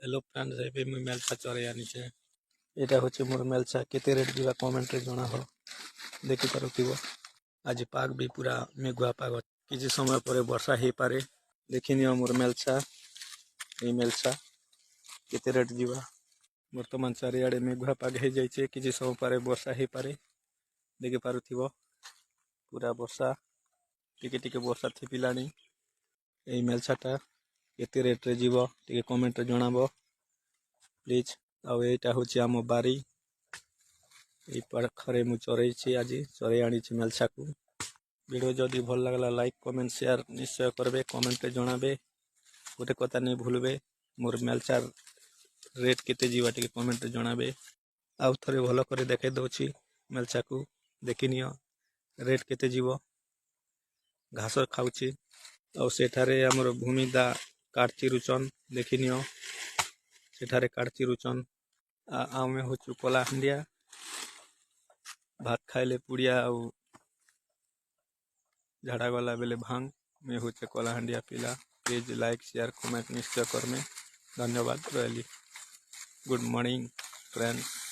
Hello friends, ଏବେ ମୁଇଁ ମେଲଛା ଚରେଇ ଆନିଛେ। ଏଇଟା ହଉଛି ମୋର ମେଲଛା। କେତେ ରେଟ୍ ଯିବା, କମେଣ୍ଟରେ ଜଣାହ। ଦେଖିପାରୁଥିବ, ଆଜି ପାଗ ବି ପୁରା ମେଘୁଆ ପାଗ। କିଛି ସମୟ ପରେ ବର୍ଷା ହେଇପାରେ। ଦେଖିନିଅ ମୋର ମେଲଛା। ଏଇ ମେଲଛା କେତେ ରେଟ୍ ଯିବା? ବର୍ତ୍ତମାନ ଚାରିଆଡ଼େ ମେଘୁଆ ପାଗ ହେଇଯାଇଛି। କିଛି ସମୟ ପରେ ବର୍ଷା ହେଇପାରେ। ଦେଖିପାରୁଥିବ, ପୁରା ବର୍ଷା, ଟିକେ ଟିକେ ବର୍ଷା ଥିପିଲାଣି। ଏଇ ମେଲଛାଟା କେତେ ରେଟ୍ରେ ଯିବ, ଟିକେ କମେଣ୍ଟରେ ଜଣାବ ପ୍ଲିଜ୍। ଆଉ ଏଇଟା ହେଉଛି ଆମ ବାରି। ଏଇ ପାଖରେ ମୁଁ ଚରେଇଛି, ଆଜି ଚରେଇ ଆଣିଛି ମେଲଛାକୁ। ଭିଡ଼ିଓ ଯଦି ଭଲ ଲାଗଲା, ଲାଇକ୍, କମେଣ୍ଟ, ସେୟାର ନିଶ୍ଚୟ କରିବେ। କମେଣ୍ଟରେ ଜଣାବେ। ଗୋଟେ କଥା ନେଇ ଭୁଲବେ, ମୋର ମେଲଛାର ରେଟ୍ କେତେ ଯିବା, ଟିକେ କମେଣ୍ଟରେ ଜଣାବେ। ଆଉ ଥରେ ଭଲ କରି ଦେଖାଇ ଦେଉଛି ମେଲଛାକୁ। ଦେଖିନିଅ ରେଟ୍ କେତେ ଯିବ। ଘାସ ଖାଉଛି। ଆଉ ସେଠାରେ ଆମର ଭୂମିଦା କାଠ ଚିରୁଚନ୍। ଦେଖିନିଅ, ସେଠାରେ କାଠ ଚିରୁଚନ୍। ଆମେ ହଉଛୁ କଳାହାଣ୍ଡିଆ। ଭାତ ଖାଇଲେ ପୁଡ଼ିଆ ଆଉ ଝାଡ଼ା ଗଲା ବେଲେ ଭାଙ୍ଗ। ମୁଇଁ ହଉଛେ କଳାହାଣ୍ଡିଆ ପିଲା। ପ୍ଲିଜ୍ ଲାଇକ୍, ସେୟାର, କମେଣ୍ଟ ନିଶ୍ଚୟ କରମେ। ଧନ୍ୟବାଦ, ରହିଲି। Good morning friends.